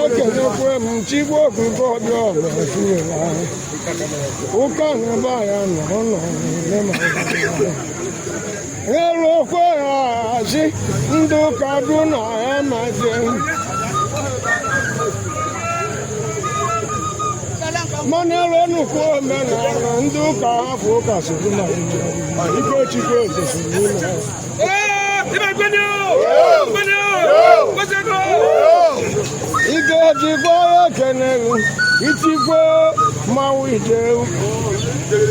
Ekelekwe m Chigbo Okuko ọbịa ọma efuwela ụka na be ya nọ nọ elu okwe ya asị ndị ụka du na ya mazi mana elu nnukwu omenala ndị ụka hapụ ụka soro na ike Chukwu eze soro na ike jikwa ya ekene itikwe mmanwụ ije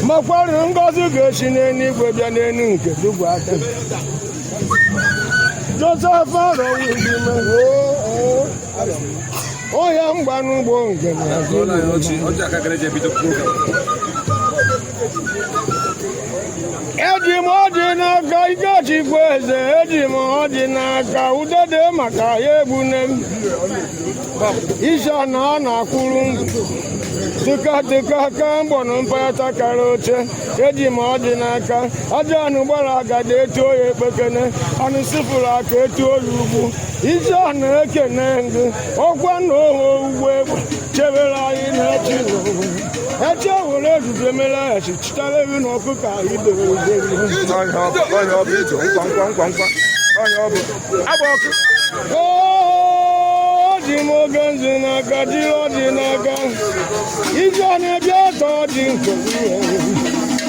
makwarụ ngọzi ga-esi n'eluigwe bịa n'elu nke dugwu aka Joseph arọwụdime ọya mgbanugbo nke eji m ọjị n'aka ike Chukwu eze eji m ọjị n'aka udede maka ya egbune m isha na a na-akwụrụ ngwu dịka dịka ka mgbọnụ mpaghara kara oche eji m ọjị n'aka aja anụ gbara agada etuo ya ekpekene anụ sifụrụ aka etuo ya ugwu isi na ekene gị ọkwa na oho ugbo egbe chebere anyị na-echi n'owu eche were ejije mere aghachi chitara ewu na ọkụkọ anyị dere ji m oge nzu n'aka jiri ọjị n'aka iji ọ na-ebịa ọtọ ọjị nke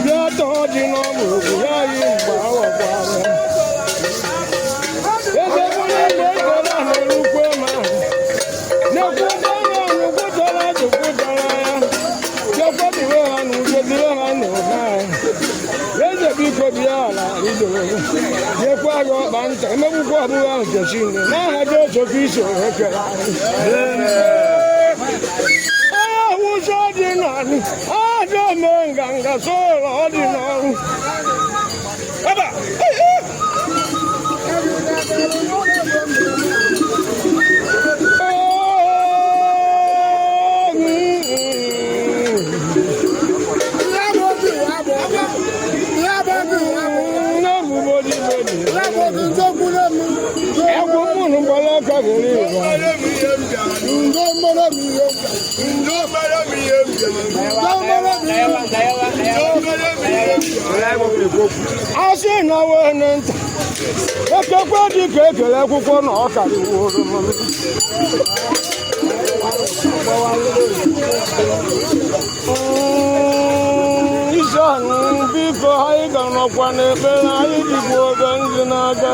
bịa ọtọ ọjị n'ọmụ ya yi mgbe awakwara eze bụrụ mgbe ekele na-erukwe ma na-ekwuta ya nụkwutara jụkwutara ya bịakwadiwe ha na ujedire ha na ụha eze biko bịa ala idoro nyekwa ya ọkpa nta emegbukwa ọbụla nke Chineke n'aha Jesu Kristo ekele anyị awụsa ọdịnala ajọ mee nganga soro ọdịnala Egwu mụrụ mgbalaka gere ịgba. Asị na wee nta ekekwe dị ka ekele akwụkwọ na ọka iwuru isi anụ biko anyị ga-anọkwa n'ekpere anyị jikwa oge nzu n'aka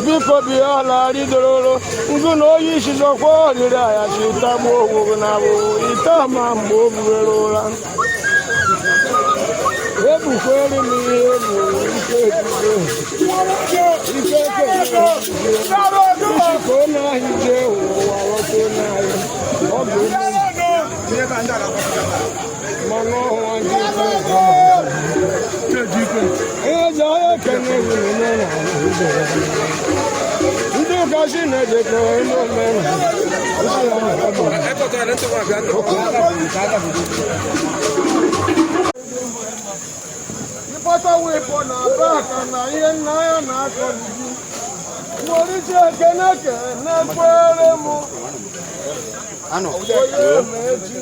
biko bịa ala ridororo ngụ na onye isi zọkwa ọrịrị ayachi tagbuo ogwugwu na abụghị ite ma mgbe o buwere ụra ebukwere m ihe ebu ike ebubo ike ka ọ na-ahịa ije ụwa ghọta n'ahịa ọ bụ mmanụ ọhụrụ ndị eze ahịa ekene ndị ụka si na-ejekọrọ ime omenala ịkpọta wepụ na aba na ihe nna ya na-akọ n'uju nwere ekene kene kwere m onye ma echi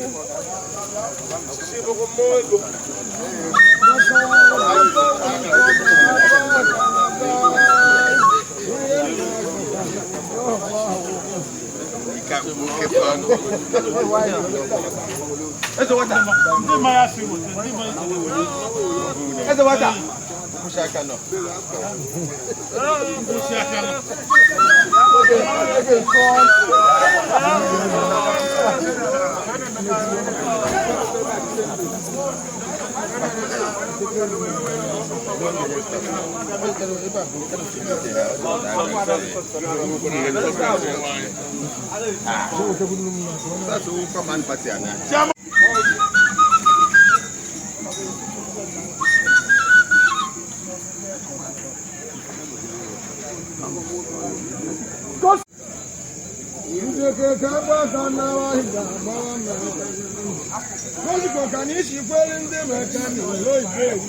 Agbaka nawa ga-agbawa m aka. Ozugbo ka na isi kwere ndị mekanik oyibo ewu.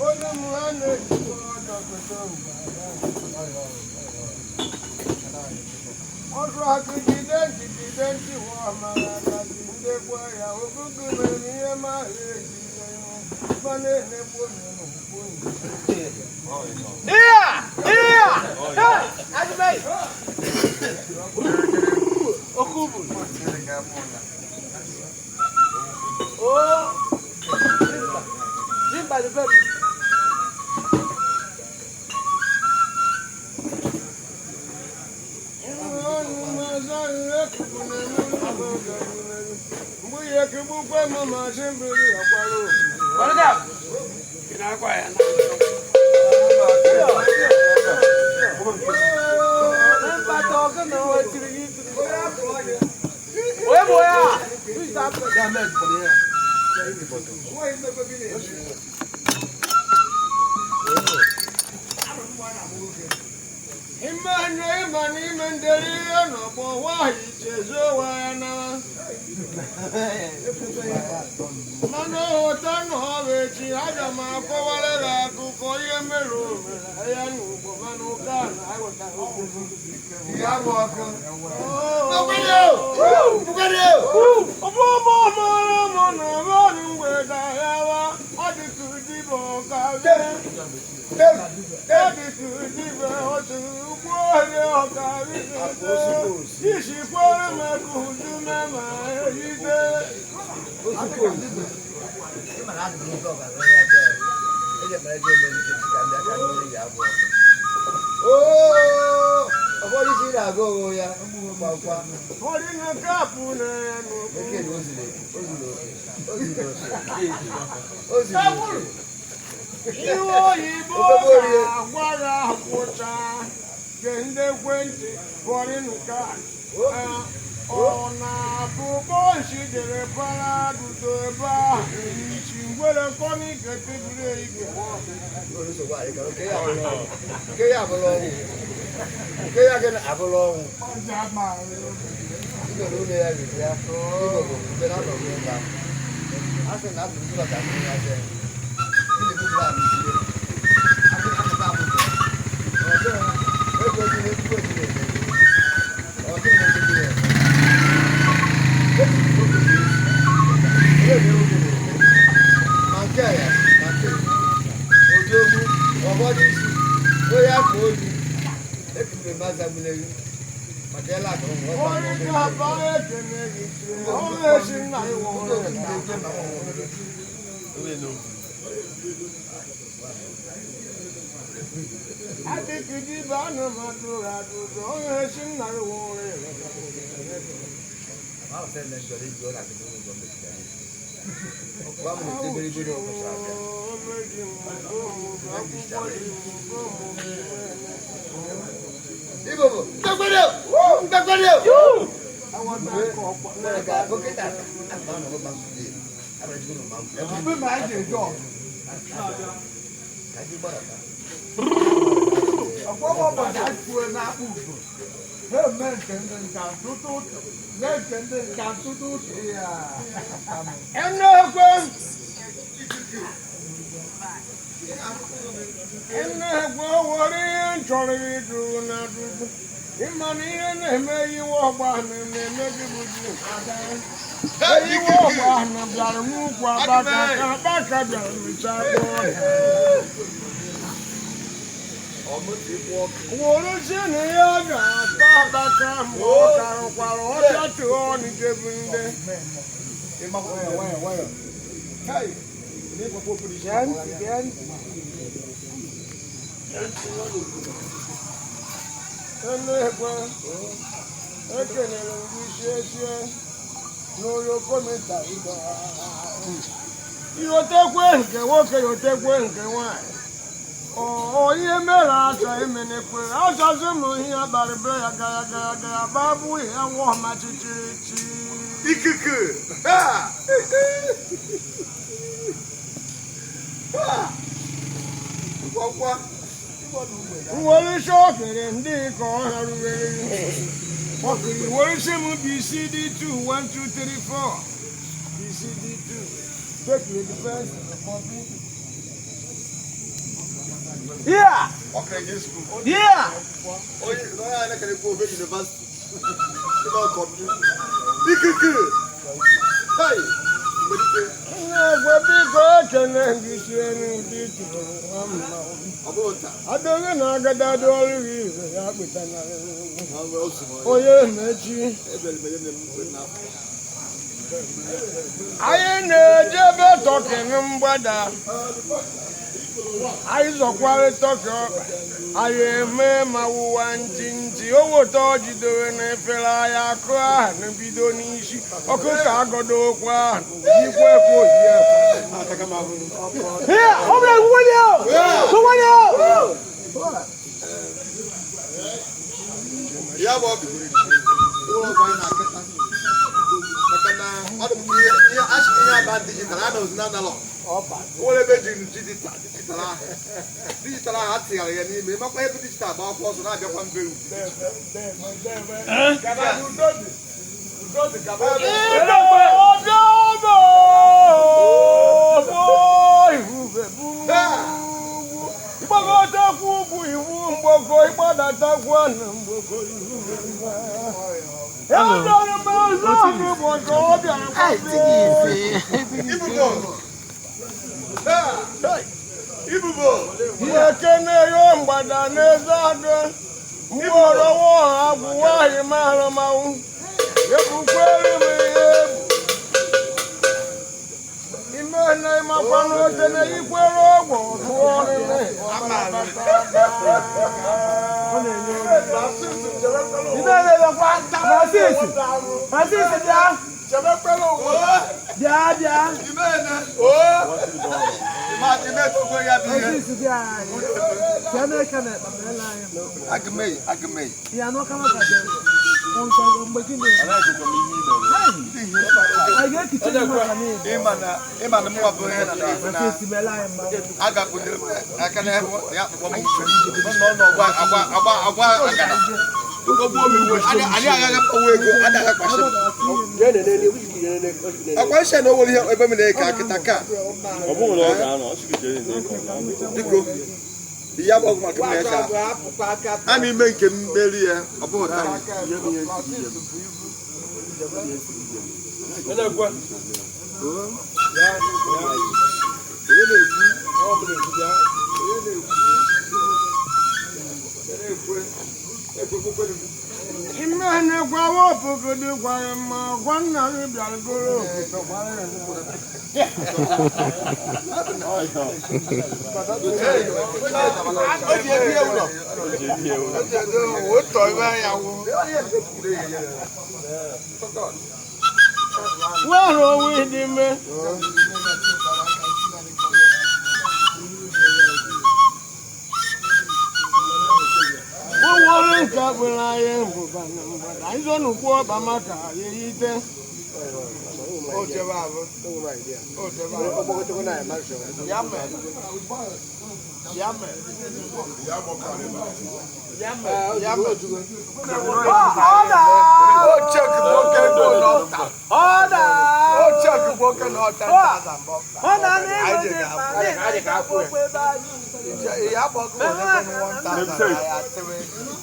Onye mụ ha na-ejikwa ọdọ kweta ọdụ akụjide njigide ntị nwa mara agaji ndekwa ya ogugu mere ihe ma ejile mana enegbu onye n'ugbo. Mgbe ihe kegbukwe m ma chi mbiri ọkwara ofu. Ime anya ịma n'ime nderi ihe n'ọgbọ nwaanyị chezo onwe ya na mana ọghọta na ọrụ echi aga m akọwara gị akụkọ ihe mere omere ya n'ugbo mana ụka na aghọtara okwu. Ọbụbụ mara m na ọrụ mgbede ahịawa ọ dịka dibụ ọka dịka otu ugwu ohie ọka isi kwere m ka uju mema ehide. Ụfọdụ isi na-agụ onwe ya gbakwa. Ụfọdụ na kapụ na ya n'okwu. Bekee na o zuru oke, o zuru oke, o zuru oke, o zuru oke. Ihe oyibo ga-agwara akwụcha nke ndị ekwentị foreign card ọ na-abụ bọnsị jere para dudo ebe ahụ isi ngwere kọnike tebiri ike. Nwere nsogbu adị ka nke ya abụla ọnwụ. Nke ya abụla ọnwụ. Nke ya gịnị abụla ọnwụ. Ndị ụlọ ya riri ya. Igbo bụ mgbe na anọghị ebe ahụ. A sị na atụrụ ụlọ ka atụrụ ya jee. Ndị bụ ụlọ ahụ sie. Asị na akụkọ abụghị. Ọ dịghị ego dị n'ezigbo dị na-eme. Ọ dịghị ego dị na-eme. Oge dị ego na-eme. Ma nke ya, ma nke ya. Odogwu, ọgbọdọ isi, onye afọ oyi, ekubere mazagbuneghi, maka ele akụrụ nwa ọgba Onye n'ọgbọ ga-aba ekene gị ọnwa esi nna iwe ụlọ. Adịgide ibe anụmanụ adụdụ onye esi nna iwe ụlọ. Ibo bụ mkpekwere mkpekwere Nnekwe nnekwe were ihe m chọrọ ịjụ na ajụjụ ịma na ihe na-eme iwe ọgba ahụ na-eme gị bụ ji ada iwe ọgba ahụ bịara n'ukwu abaka ka abaka bịara mechaa ọhịa wụrụzie na ihe a ga-ata abaka mgbe ọ karụkwara ọbịa tụọ ọnịjebu ndị. Elekwe ekenere m gị siesie n'oyokomita iyotekwe nke nwoke yotekwe nke nwanyị. Onye mere asa emenekwe azazi m ihe abalị be ya gara gara gara babụ ihe nwa ọma chichiri chi. Ikuku! Ha! Ha! Ngwangwa. Nwere shọkịrị ndị ka ọ ha rubere. Ọkịrị were sị m BCD 2 1 2 3 4 BCD 2 take the first. Yeah! Ọkara je school. Yeah! Onye onye a na-ekere ofe university. Ịnọ kọmputa. Ikuku! Hey! Mgbe dike, Nna-egwe biko ekene gị sienu ndị tụrụ nwa mma. ọ bụrụ taa. Adịghị na agada dị ọrụ gị ibe ya kpụta na Ọ bụ ozu. onye mechi. Ebere m enye m mgbe n'afọ. Anyị na-ejebe tọkị na mgbada. Anyị zọkwara tọkị ọkpa. Anyị eme ma wụwa ntị ntị owota jidere n'efere anyị akụ ahụ na bido n'isi ọkụkọ agọdo okwu ahụ yikwa ekwe oyi ekwe. Yeah! Ọ bụla egwu nwanne o! Egwu nwanne o! Ya bụ ọkụ. Ụlọ ọgwụ anyị na-akịta. Maka na ọ dị m ihe ihe asị na ihe aba digital a nọzi na analog. O nwere ebe ejiri digital digital ahụ. Digital ahụ atịghara ya n'ime makwa ebe digital gba akwụkwọ ọzọ na-abịakwa mbe ugwu. Ịgbagotakwu ugwu iwu mgboko ịgbadatakwu na mgboko iwu. Ya dọrọ m ezi ọnụ bụ ka ọ bịara Ibubo! Ha! Ibubo! Ekene yo mgbada n'eze agụ mgbọrọwọ agwụ nwaanyị mara manwụ ebukwere m ihe egwu ime na ịmakwa n'oche na ikwere ọgwụ tụọ ọrịrị. Ibe na-emekwa Francis! Francis bịa! Bịa bịa! Imene! Oo! Ime tokwe ya bụ ihe. Francis bịa anyị. Bịa n'eke na ekpa meela anyị. Agụmeyi, agụmeyi. Ya n'ọka maka bịa. Nkọ mgbe gịnị? Anyị ga-ekiche gị maka niile. Ịma na ịma na mụnwa bụ onye na na Francis meela anyị mma. agakpunyere m aka n'ebe ya akpụkpọ m uwe. Nọ n'ọgba agba agba agba agara. Ụgwọ m iwe. Anyị agaghị akpọwa ego, anyị agaghị akpachi m. Akwa nshe na o nwere ihe ebe m na-eke akịta ka. Ọ bụghị na ọ ga-anọ, ọ sị gị jere nze ka ọ na-anọ. Biko, ya bụ ọgwụ maka m na-eche. A na ime nke m meri ya, ọ bụghị taa. Onye na-ekwu? Onye na-ekwu? Onye na-ekwe? Ekwe Ime nekwa wọpụgodi gwara mma gwa nna gị bịara goro obodo gwara ya. O ji ebi ewu nọ. Wẹ́rọ owó ìdí mẹ́. Wọ́n wọlé nke bụrụ anyị mbụba na mgbada ịzọnukwu ọba maka ya eyite.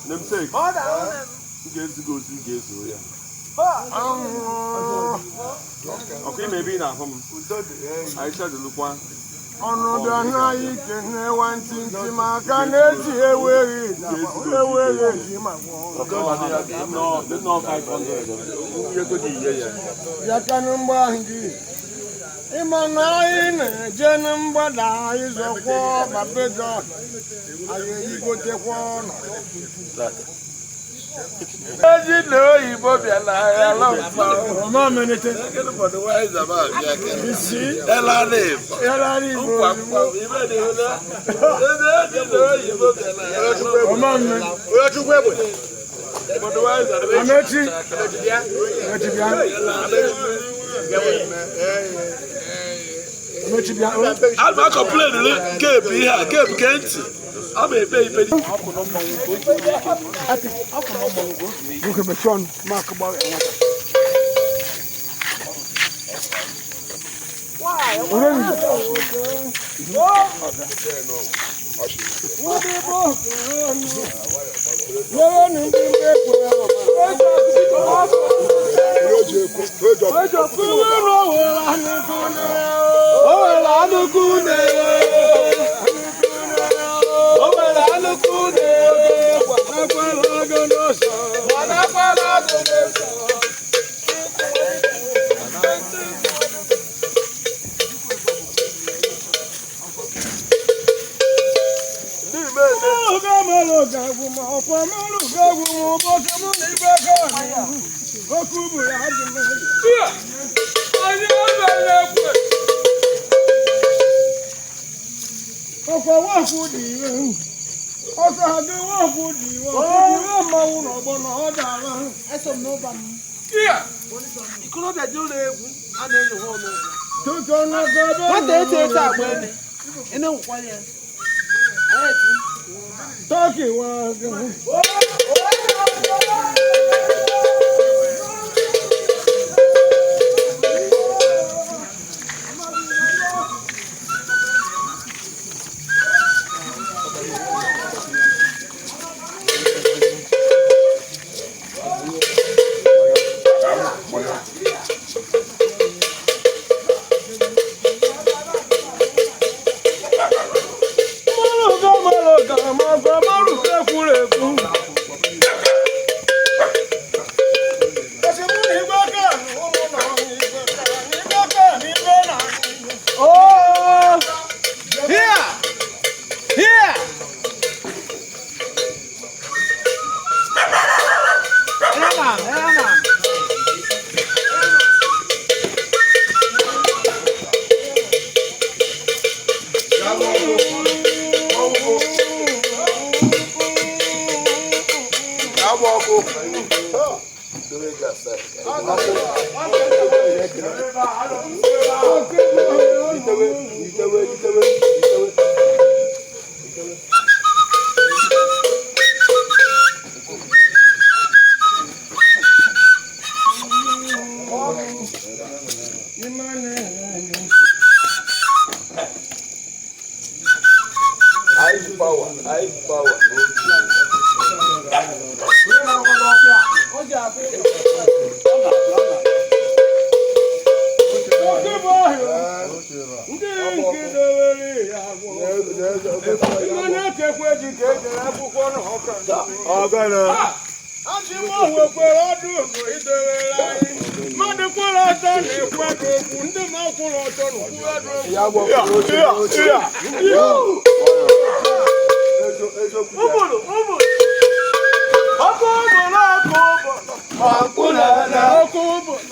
Namesake, m ga-ezi gị ozi ị ga-ezo ya. Ọkwa ime ebe ị na-ahụ m. Aisha dịlụkwa. Ọnọdụ anaghị ike na-ewa ntị ntị maka na-eji eweghi eweghi eji ma gwọọ. Dị nnọọ 500. Ego dị iye ya. Bịakanụ mgbe ahụ gị ịma na anyị na-eje na mgbada anyị zọkwọ ọba bezọ anyị eyigotekwa ọnọ. Ezi na oyibo bịara ala mfa. Ọma mmenete. Isi. Ela n'Igbo. Yàrá ní ìbò. Nkwa nkwa ibe dị hụla. Ezi na oyibo bịara ala mfa. Ọma mme. Amechi. Amechi bịa. Amechi bịa. A ma kọmplen keepu ihe a keepu ke ntị. A ma ekpe ikpe. Nwoke mechie ọnụ. Mark gbara ya nwata. Ọkwa wọ́ọ̀kù dị ire ọsọ adị wọ́ọ̀kù dị ire ọkụ mmanwụ n'ọgbọ na ọ dara. Ikorobịa dị ụlọ egwu a na-enyo ha ọnụ. Tutu n'ọgọdọ. Nwata eto eto agba ede. Ị na-enwekwara ya. Anyị eti. Tọ́kì wá gan. Mọ́lùkọ́ mọ́lùkọ́ mọ́kọ́ mọ́lùkọ́ ekwurekwu. Ẹ̀sìn mú ní gbọ́kẹ̀ ní ụmụ nọ n'igwe ka n'igwe n'igwe na n'igwe. Oh! Here! Here! Emma, Emma. Ice power, ice power. Oke bụ ọhịa. Ndị nke dowere ya agwọ. Ihe na-ekekwe ji ka ekere akwụkwọ na ọka. Achị m ohu kwere ọdụ ugo idowere anyị. Mmadụ kwụrụ ọtọ na-ekwu aka okwu, ndị ma kwụrụ ọtọ na-ekwu aka okwu. Ụbụrụ, ụbụrụ. Ọkụ ụbụrụ, ọkụ ụbụrụ. Ọkụ ụbụrụ.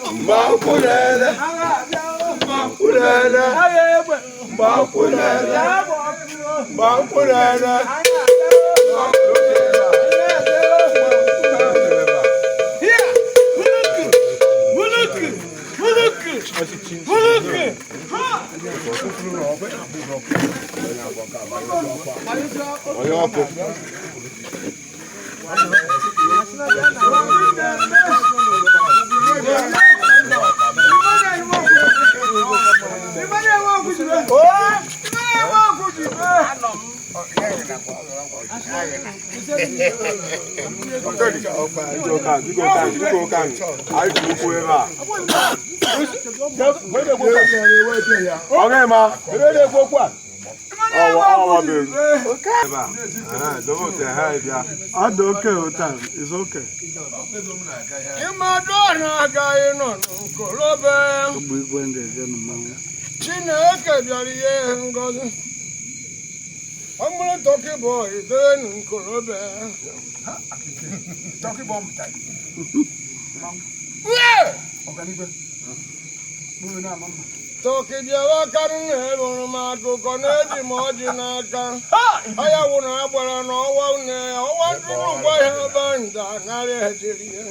Agha abịa o. Agha egbe. Ya bụ ọkụ o. Agha abịa o. Agha abịa o. Here! Muluku! Muluku! Muluku! Muluku! Ha! It's okay. Ịmadụ ọha agaghị nọ n'nkolobe. Chineke bịara ihe ngọzi. Ọ bụrụ Turkey boy dee nkorobịa. Turkey bomb type. Ọganibe. Bụrụ na ama mma. Turkey bịawa ka m na-eburu m akụkọ na-eji m ọjị n'aka. Ọya wụ na agbara na ọwa une ya ọwa ndụrụ gwa ya ebe nda narị ejiri ya.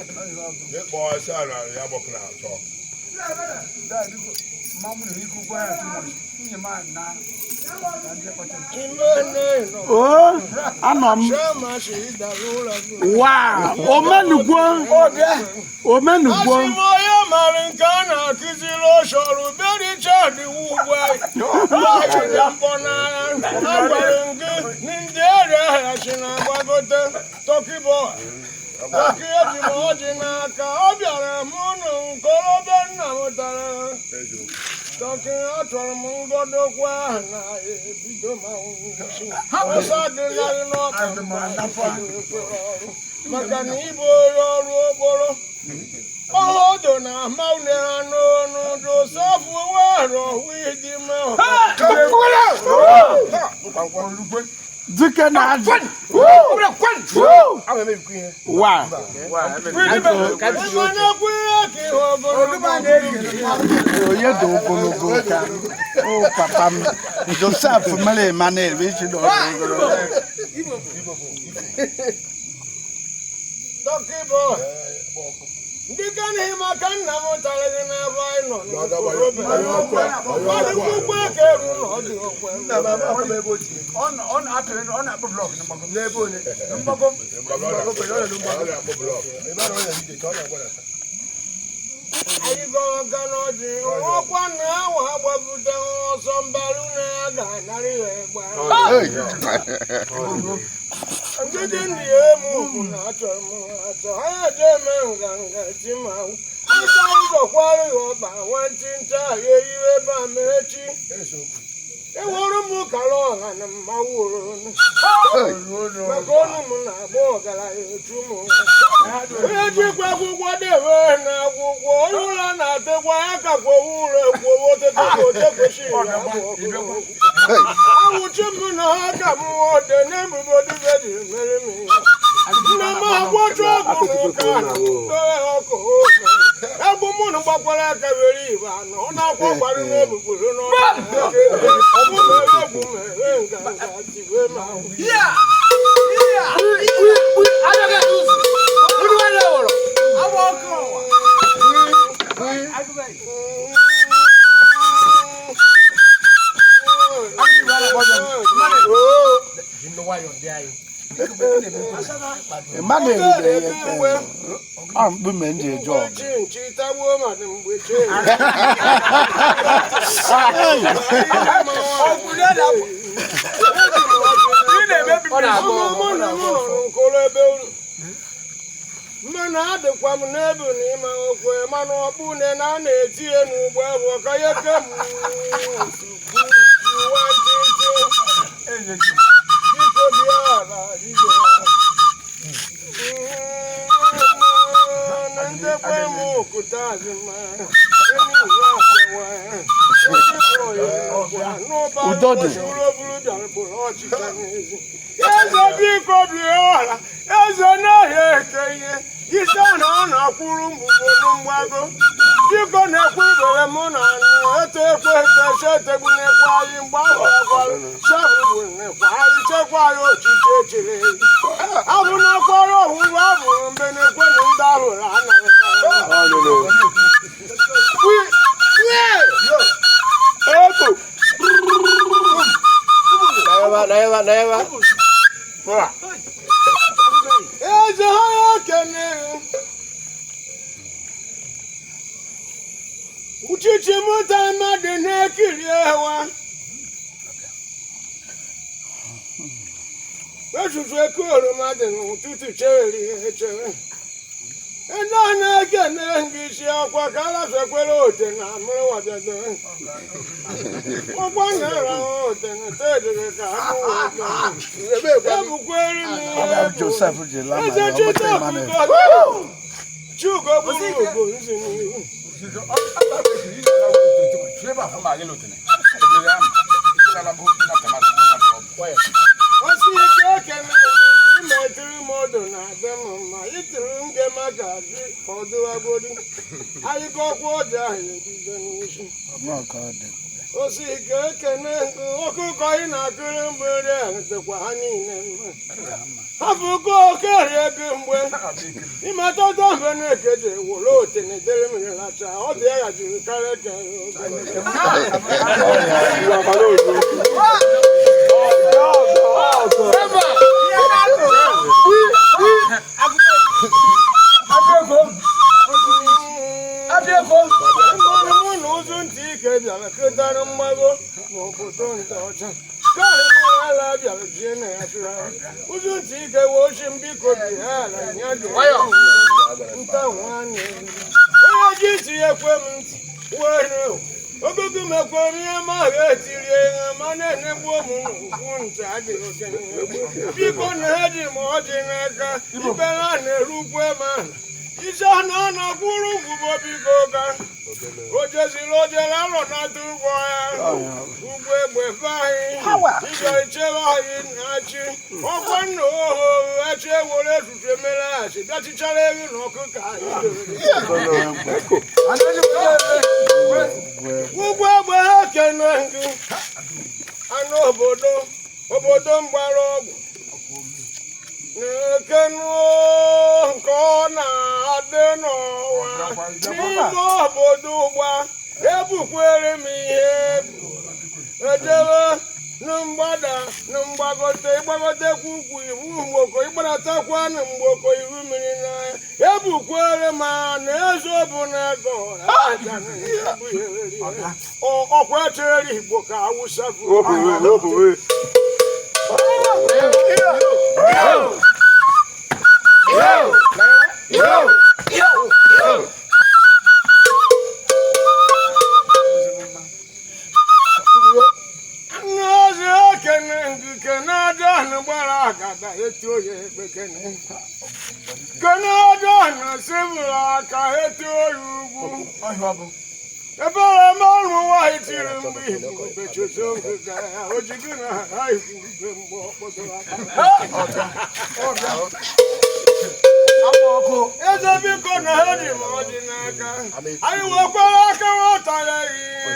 Ịkpọ ọsọ ala ya gbakọrọ atọ. Mmanwụ na ikwu gwa ya too much. Nwunye m a na na ndị kpọcha. Ime nne nọ. O, anọ m. Shama si dara ụlọ gị. Wow, omenugwo. Omenugwo. Asị m onye mara nke a na-akụziri ọsọrọ berichad ugwu anyị mbọ n'agha agwara m gị na ndị ere ahịa si na-agbagote Turkey boy. Turkey eji m ọjị n'aka ọ bịara m ụnụ nkorobịa nna m tara. Turkey achọrọ m ngọdokwa ahụ na ebido ma nwụchi ọsọ adịlarị n'ọkpa ọrụ maka na ịbụ onye ọrụ okporo ọhụdụ na ama une ha n'ọnụ Joseph wero widi mehụ. Dike na azụ. Wow. Ịmanyekwu ihe ka ihe ogologo. Onye dị ogologo ka o papa m Joseph mere Emmanuel iji dị ogologo. Turkey boy. Ndị ka n'ihi maka nna m tara gị n'ebe anyị nọ n'okorobịa. Mmadụ kwukwe ka eru na ọ dị okwe. Ọ na-atụrụ ọ na-akpụ blọk na mgbago. N'ebe onye. Mgbago. Ọ na-akpọ blọk. Anyị gọrọ ga n'ọjị ọkwa na awa agbapụta ọsọ mbaru na ya ga-anarị ya egbe. Ndị dị ndị ya emu ugwu na achọrọ m achọ ha eje eme nganga ti ma nta ụzọkwara ya ọba nwantịnta ya eyiwe ebe a ma echi. Ewuru m kara ọha na mmanwụ maka ọnụ m na-agba ọgaranya etu m. Onye jikwa akwụkwọ debe na akwụkwọ onye ụra na-atịkwa ya kakwa owu ụra ekwowo awụchi m na ha ka m ode n'ebubo dịbe ji mere m ihe. Nne m agwọchu ọgwụ n'ụka dowe ọkụ egwu mụ na gbakwara aka were ibe anọ ọ na-akwọ gbarụ n'ebugburu n'ọnụ ọbụ mere egwu mere nganga tiwe m ahụ. Emmanuel dị ọ mkpume m ji eje ọgụ. Chi tagbuo mmadụ mgbe chi. Mụ na mụ nọ nkoro ebe unu. Mmanụ adịkwa m n'ebu na ịma okwe mana ọkpụ une na a na-eti ya n'ugbo bụ ka ya ke m nwa ntịntị. Biko bịa ala ije. Na ndekwa m okuta azụma. Udo dị. Eze biko bịa ọla, eze n'ahịa eke ihe, ise na ọ na-akwụrụ mbubo mgbago. Biko na-ekwe ibere mụ na anụ, eto ekwe eto ese etegbu na-ekwe anyị mgbe ahụ agwarụ, sehụ nekwa anyị chekwa anyị ochiche echiri. Abụ na-akwara ọhụrụ abụrụ mgbe na-ekwe na ndị ahụrụ anaghị. Eze ha ya ekene. Uchichi mụta mmadụ na-ekiri ewa. Echuchu eke oroma dị n'ụtụtụ chere echere. Ede a na-ekene gị isi akwa ka alafekwere ote na amụrụ wadado. Ụgbọ na-ara ote na tedere ka ha mụ wee Ebukwere m ihe bụ. Joseph ji lama Eze ya ọ bụta Chiteobi Emmanuel. Chugo gburu ugo nzi n'ihu. Ebe afọ ma agịlị otene. Ebile ya. Ike na-alabụ na tomato. Osi ike ekene imetụrụ m odo na adị m mma itiri nge maka ji ka ọ dịwagodu ayịkọkwa ọja ahụ ebido n'isi. Osi ike ekene ọkụkọ ị na-akụrụ mgbere ahụ dịkwa ha niile mma. Hapụkọ okerie ego mgbe ịmatata mgbe na-ekeji were otene dere mmiri lacha ọ dị ya jiri karịa ka mmanụ mụ na ụzụ ntị ike bịara ketara mgbago n'obodo nta ọcha karịa ala bịara jie na ya chụrụ ahụ ụzụ ntị ike wee ochi mbiko bi ha ala ya dị nta nwanne onye ji ntị ya ekwe m ntị were ogogo m ekwe m ihe ma ha etirie ha ma na-enegbu m n'ukwu ntị adịghị okenye biko na ha ji m ọjị n'aka ibere a na-erukwe m ahụ isi anụ a na-akwụrụ ngwugbo biko ka o jeziri ojere arọ nata ụgwọ ya ugwu egbe fe anyị ịbịa ichebe anyị na-achị ọkwa nna oho echi ewere etutu emere achị bịachichara ewu na ọkụkọ anyị dowere. Ugwu egbe ha kene gị anụ obodo obodo mgbara ọgwụ na-ekenu nke ọ na-adị n'ụwa n'ime obodo ụgba ebukwere m ihe ebu ejebe na mgbada na mgbagote ịgbagotekwa ugwu iwu mgboko ịgbadatakwa na mgboko iwu mmiri n'anya ebukwere m na eze bụ na ego ọkwa echere igbo ka awụsa bụ Nnazi ekene nke na-aja na gbara agada etu oye ekpekene. Kene aja na sibụl aka etu oye ugwu. Ebere m ọrụ nwaanyị tiri mgbe igbo bechozo ngịga ya ojigo na ha ikwu ube mgbe ọ kpọtụrụ aka. Eze biko na ha ji m ọjị n'aka. Anyị wekwara aka nwata ya ihe.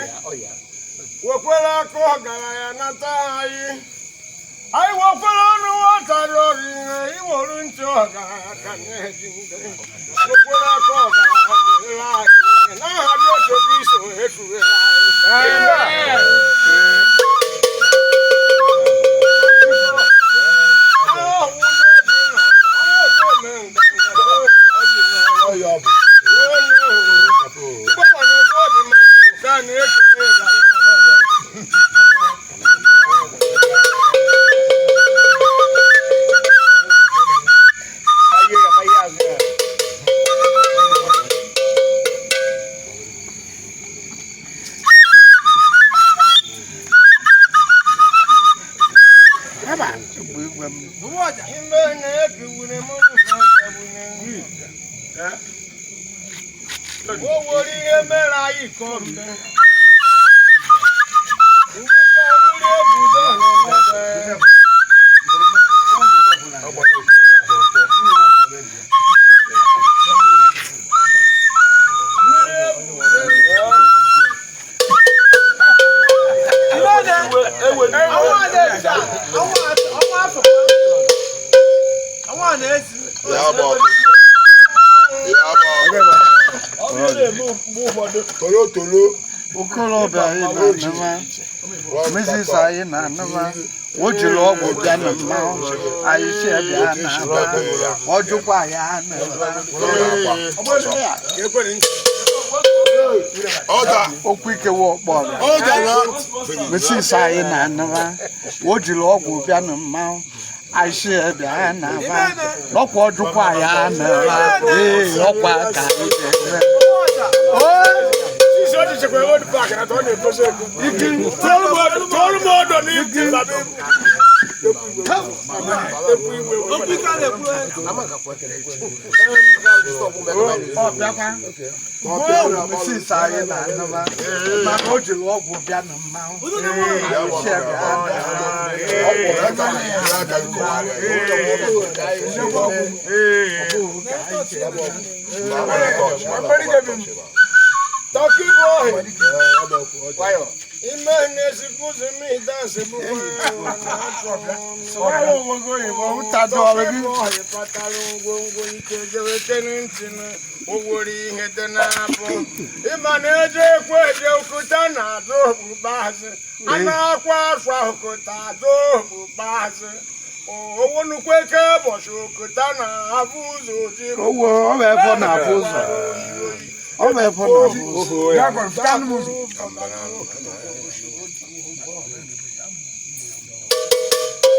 Wekwere aka ọgaranya nata anyị. Anyị wekwere ọnụ nwata rọrọ ihe iwere ntị ọgaranya ka na-eji ndị. Wekwere aka ọgaranya nyere anyị ihe. N'aha dị otu iso efughere anyị. O nwere ihe mere anyị ka o mee. Ndị ka mmiri ebudo na-eme. Tolo tolo. Okorobịa anyị na-anụma, Mrs. anyị na-anụma, o jiri ọgwụ bịa na mmanwụ, anyị si bịa na-aba, ọ jụkwa ya na-aba. Ọda. Okwu ike wụ ọkpọrọ. Ọda na. Mrs. anyị na-anụma, o jiri ọgwụ bịa na mmanwụ, anyị si bịa na-aba, ọkwa ọ jụkwa ya na-aba, ee, ọkwa ka anyị ga-eme. Sisi o ji chekwa ewodi paaki na ọ na-egosi ego. Tolu m ọdụ n'ike. Ọ bịakwa misisi anyị na-anaba mana o jiri ọgwụ bịa na mmanwụ anyị si ebe a Tọkị bụ ọhịa. Ime na-esikwuzi m ịdansị bụkwa ọhịa kpatara ngwongwo ike jere kene ntị na owere ihe dị n'afọ ịma na eje ekwe eje okụta na-azụ okpukpe azụ a na-akwa afọ okụta azụ okpukpe azụ owonukwu eke ụbọchị okụta na-abụ ụzọ ojii. Owo, ọ bụ ebe ọ na-afụ ụzọ. Ọ bụ ebe ọ na-afụ ụzọ.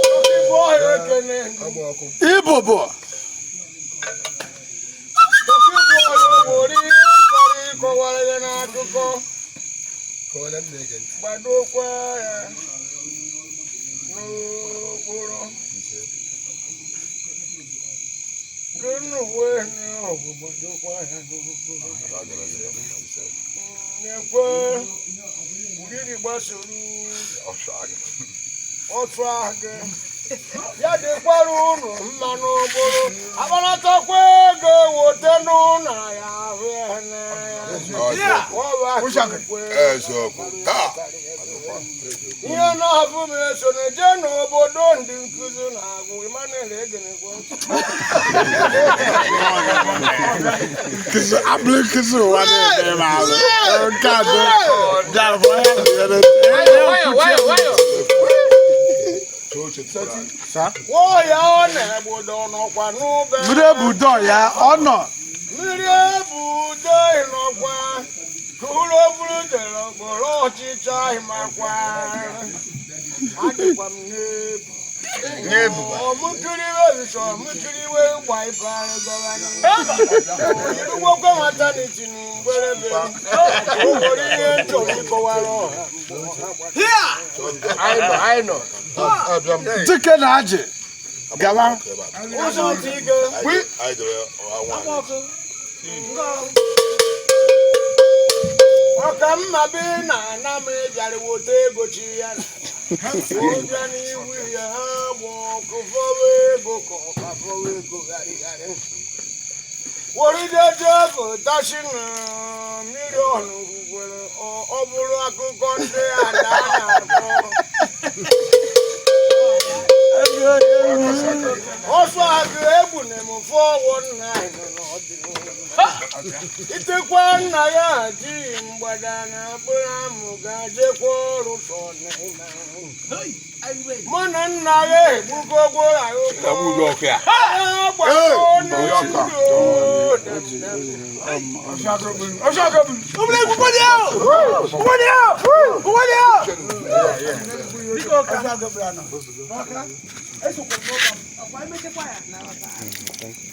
Tọkị bụ ọhịa ekene. Ibubo. Tọkị bụ ọhịa were ihe m chọrọ ịkọwara ya n'akụkọ gbadokwa ya n'okporo gịnụ wee n'ọgwụ gbadokwa ya n'okporo nyekwe uriri gbasoro otu ahụ ya dịkwara unu mma n'okporo akpanatakwa ego wote n'ụlọ ya ahụ ya n'anya. Eziokwu taa. Ihe na-abụ m eso na-eje n'obodo ndị nkụzi na-agụ Emmanuel Egenekwe. Nkụzi abụrụ nkụzi ụwa na-eme m ahụ. Nke a dị bịara bụ onye na-ere. Nwaọhịa ọ na-egbodo nọkwa n'ube. Mmiri ebudo ya ọ nọ. Mmiri ebudo nọkwa ka ụlọ buru dere okporo ọchịcha makwa adịkwa m n'ebu ọmụkiriwe nsọ ọmụkiriwe gba ife irugwokwe nwata n'iti na mgberebe o nwere ihe m chọrọ ịkọwara ọha mgbe ọha gbara. Dike na ajị gawa. Ụzọ ntị ike. Anyị debe nwaanyị. Ọka mma bụ ị na-ana m ịbịara weta ego chi ya ụbịa n'ihu ya ha gba ọkụ fọwa ego ka ọka fọwa ego gharịgharị worideje tashi na miliọn gwere ọ bụrụ akụkọ ndị ada na-akọ ọsọ agụ egbune m fọwọ nna anyị n'ọdịnihu itekwa nna ya ji mgbada na akpụrụ amụ ga-jekwa ọrụ sọ na ịma mụ na nna ya egbukogwo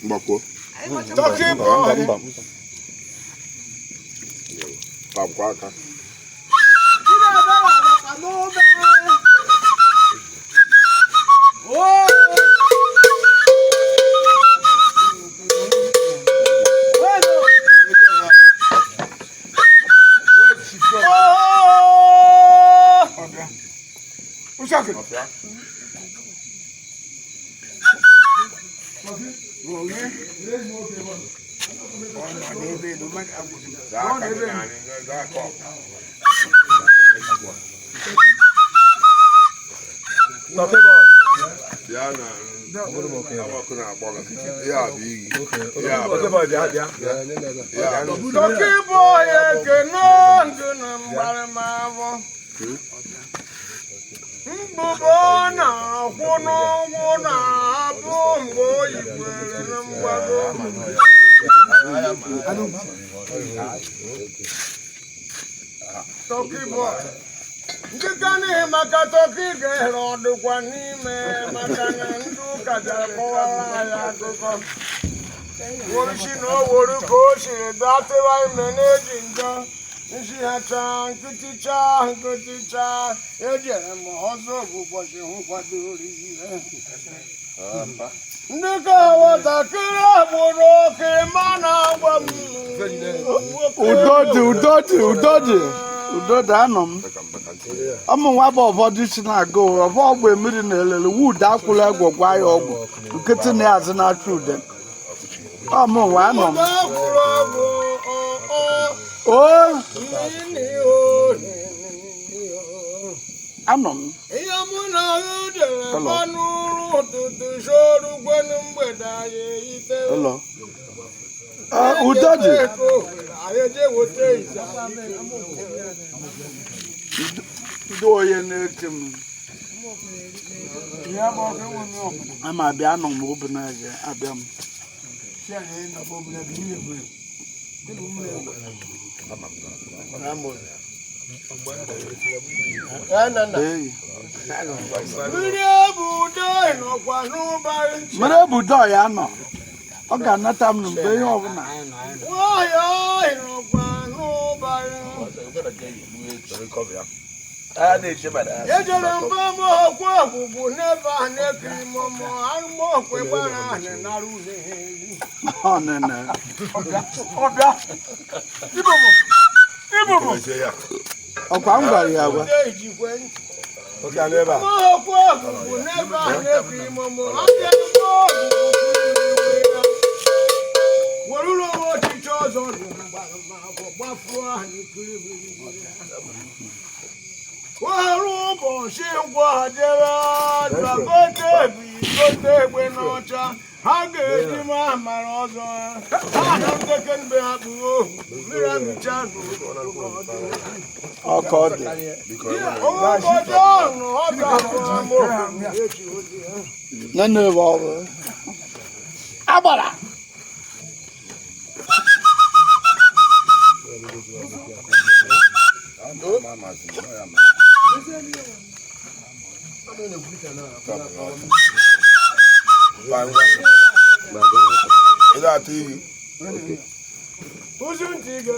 Mgbakwuo. Tọkị bụ ọhịa. Pamkwa aka. Zaa aka gị naanị, zaa aka ọkụ. Bịa na ọkụ na-akpọ gị. Ya bụ iyi. Ya bụ ya bụ. Tọkị bụ ọhịa ekene ndụ na mgbaramahụ mbụbọ na-akwụ n'ụgwụ na-abụ mgbe o yikwere na mgbago. Tọkị bụ ndị ka n'ihi maka tọkị ga-ehere ọdụkwa n'ime maka na ndị ụka bịara kọwara anyị akụkọ osi na oworu ka o siri datịwa ime na-eji njọ Nsi ha chaa nkịtị chaa nkịtị chaa ejere m ọzọ bụ ụbọchị nkwadoro ihe. Ndị ka nwatakịrị agbụrụ oke ma na-agwa m. Udo dị, udo dị, udo dị, udo dị. Anọ m ụmụ nwa bụ ụfọdụ si na-aga ụwa ọfọ ọgwụ mmiri na-elele wude akwụla egwu gwa ya ọgwụ nkịtị na azụ na-achụ ude ọmụ nwa anọ m. Ụda kwụrụ ọgwụ ọ o mmiri o anọ m. Ihe mụ na ahụ dere Hello. mmanụ ụrụ ụtụtụ sorugwenu mgbede anyị eyite. Ụlọ. Udo dị. Anyị eje weta ite. Ndị onye na-eke m ama abịa anọ m obi na-eje abịa m. Ee. Mmiri ebu ude nọkwa n'ụbarị. Mmiri ebudo ya nọ ọ ga-anata m mgbe ihe ọbụla. Nwayọ nọkwa n'ụbarị. Ejere mba m okwu ọgwụgwụ n'ebe a na-ekiri mọmọ arụmọkwe gbara ahụ nara uhie. Ọ nene. Ọkwa m gwara ya agwa. Ude ijikwe ntị. Mọ̀ọ́kú ọ̀gùngùn n'ebe a na-ekiri mọmọ abịa mgbe ọgwụgwụ were ụlọ onwe ọchịchị ọzọ gbafuo ahụ n'ikiri were ụbọchị ngwa jere gote ebi gote egbe n'ọcha ha ga-eji ma amara ọzọ ha na ndeke mgbe ha kpuru ohu mmiri amịcha n'ụlọ. Ọka ọ dị. Ụbọchị ọnụ ọ ga-abụ ama obodo echi ozi ha. Nene bụ ọrụ. Agbara. Ị ga-atụ iyi. Ụzụ ntị gị.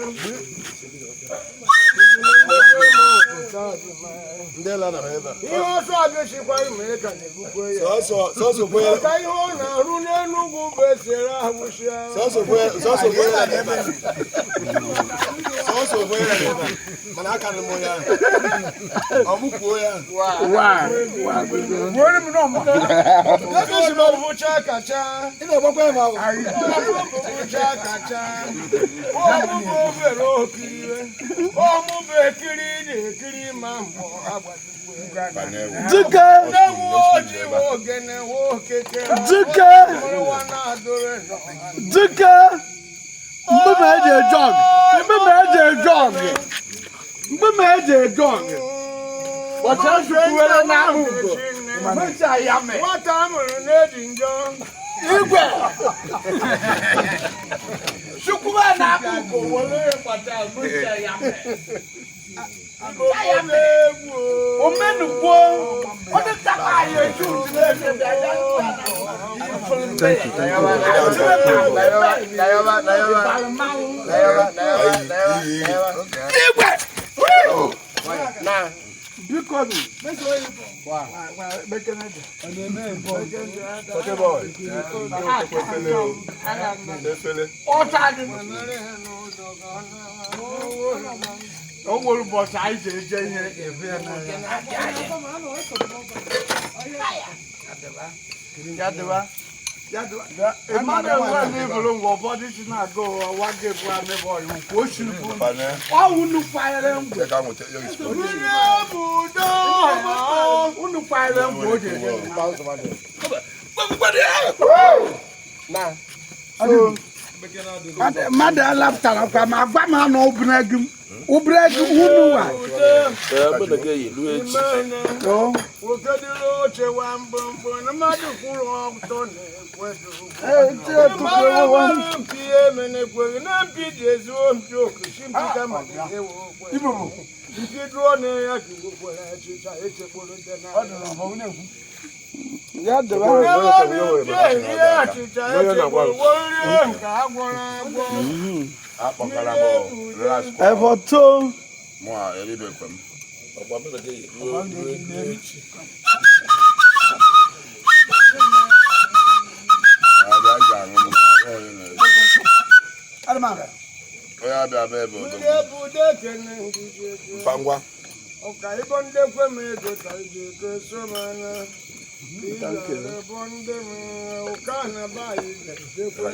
Ihe ọsọ agụchikwa ime ka na-ebukwe ya. Sọsọ kwe. Maka ihe ọ na-arụ n'Enugwu bụ esere ahụchịa. Sọsọ kwe. Sọsọ kwe na ebe. Sọsọ kwe na ebe. Mana aka m onye ahụ. Ọ mụ kwuo ya. Wa wa bido. Ebe bụcha kacha. Ị na-agbakwa ya ma ọ Ọmụ bụcha kacha. Ọmụ bụ obere okiri. Ọmụ bụ ekiri na-ekiri ma mbọ agbadugbe. Dike. Nne ojii ogene okeke. Dike. Mụrụ na-adụrụ n'ọha. Dike. Mgbe ma eji eje ọgụ. Mgbe ma eji eje ọgụ. Mgbe ma eji eje ọgụ. Bọchị ezukwuwere n'ahụ ugo. Mmechi ya mee. Nwata a mụrụ na-eji njọ. Igwe. Chukwuwe na-akpụ ugo were kpọcha mmechi ya mee. Igbo na-egwu o. Omenugbo. Ọ dị takwa anyị eju uju na-efe bịa bịa. Thank you, thank you. Igwe. Biko nụ. Oke boy. Efele o. Efele. Ọcha dị. O nwere ụbọchị anyị ji eje ihe efe ya n'anya. Ya dịba. Ya dịba. Emmanuel nwe n'ibulu ngwa ụfọdụ si na-aga ụwa wa ga-ebu amịbọ iwu ka o siri bụ. Bane. Ọ unu kwanyere ngwe. Ẹ ka nweta ya isi. Mmiri bụ udo. Unu kwanyere ngwe o ji eje. Mmadụ alapụtara kwa ma gwa m anọ obere gị m. Obere gị unu wa. Imene. Oo. Nwoke dịrị oche wa mgbomgbo na mmadụ kwụrụ ọtọ na-ekwedo. Ee, tie Mmadụ tupu gbara mpi emenekweghị na mpi ji ezuo mpi okuchi mpi kama ewe okwe. Mpi dụọ na ya ji wekwere achịcha echekporo dị n'anya. Ya debe. Akpọkara m relax. Ẹfọ tó. Mụ a eribekwe m. Abịa ga-aṅụ m na onye na-eri. Onye abịa abịa ebe odogwu. Mpa ngwa. Ọka ịbọ ndị kwe m ego ka iji ego so m anya. Ịbọ ndị m ụka na ba anyị ga-ekwe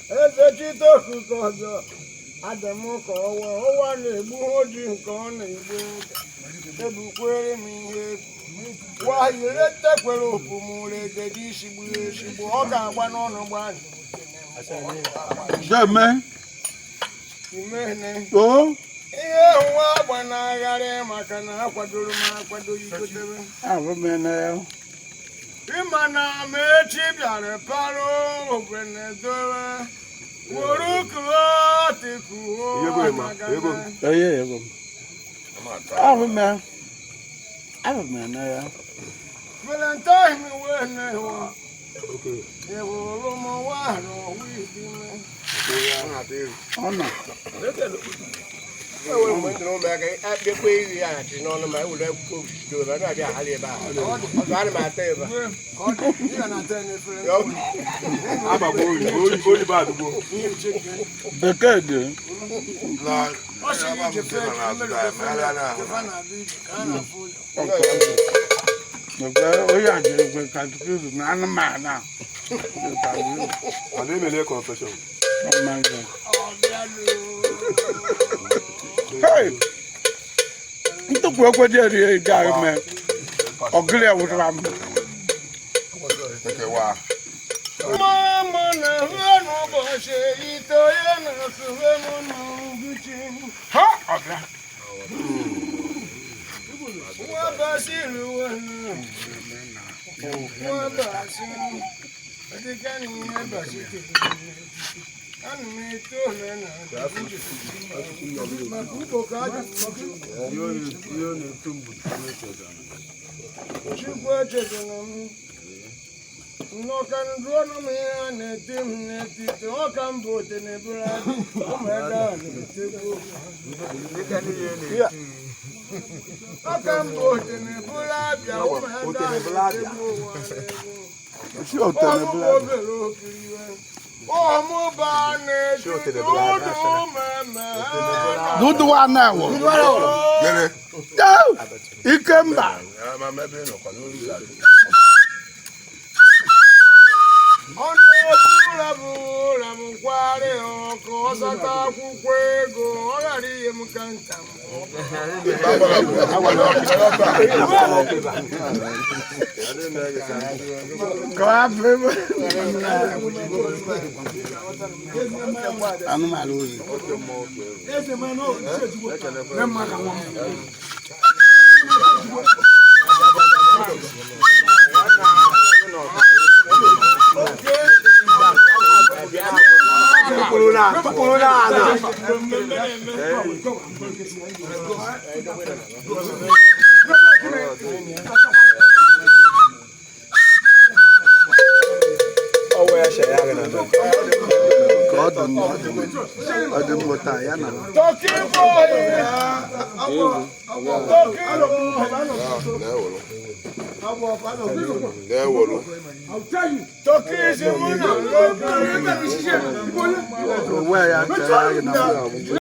Eze chite okuko ọzọ adam ka ọwa ọwa na-egbu oji nke ọ na-egbu ebukwere m ihe wayiretekwere opumregede isigbu esigbu ọ ga-agba n'ọnụ gba Deme. imene O. ihe nwa agba na-agharị maka na akwadoro m akwado igotere Ahụ m na ya. ịma na amaechi bịara para ogbenedowe were kuo tikuo Oye ego m. Ahụ m ya. Ahụ m na ya. Valentine wee na-ewu ewuru m nwa n'ọwa idime Ọ nọ. Enwere mgbe ndị ụmụaka akpekwa iri ya achị n'ọnụ ma ewere akwụkwọ obido ebe a na-abịa aghara ebe ahụ. Ọzọ ana m ata ebe a. ka ọ dị ị ga na-ata ya n'efere Agbagbo oyibo oyibo adugbo. Bekee dị. Na ọ sịrị ije fee na mmiri kefa na-abịa ije ka a na-afụ ụzọ Ekwe onye ajiri ekwe katikizim na anụmanụ a. A na-emele confession. Oh my God. ọ bịalụ Hey! Ntụpụ ekwe dị eri ego ahụ mee. Ọgịrị ewụtara m. ekewa. Mama na hwe n'ụbọchị ite ya na sụwe m n'uguchi. Ha! Ọbịa. Nwa basiri wenu. Nwa basi. Dịka na ihe basi tere. Ana m eto ole na maka ugbo ka a ji Chukwu echezona m. Nnọka ndụọnụ m ihe a na-eti m n'etiti ọka mbụ ote na-eburu adị ụmụaka a na-etegbu ọka mbụ ote na-eburu abịa ụmụaka a na-etegbu ụwa Si otele ọmụbụ bụla. obere okiriwe ọmụba na-eti ụdụ meme Dudu wa na-ewu. Gịnị? Teu! Ikemba. Ama m ebe ị nọkwa n'olu ya. Ọ na-ebu rabụ rabụ kwarị ọkụ ọsata akwụkwọ ego ọ ghara ihe m ka nta m Ka ọ hapụ ebe. Anụmanụ ozi. Ka ọ dị mma. Ọ dị mmụta ya na. Tọkị bọyị! Tọkị bọyị! Na-ewolu. Tọkị isi mụ na Owe ya chere ya na.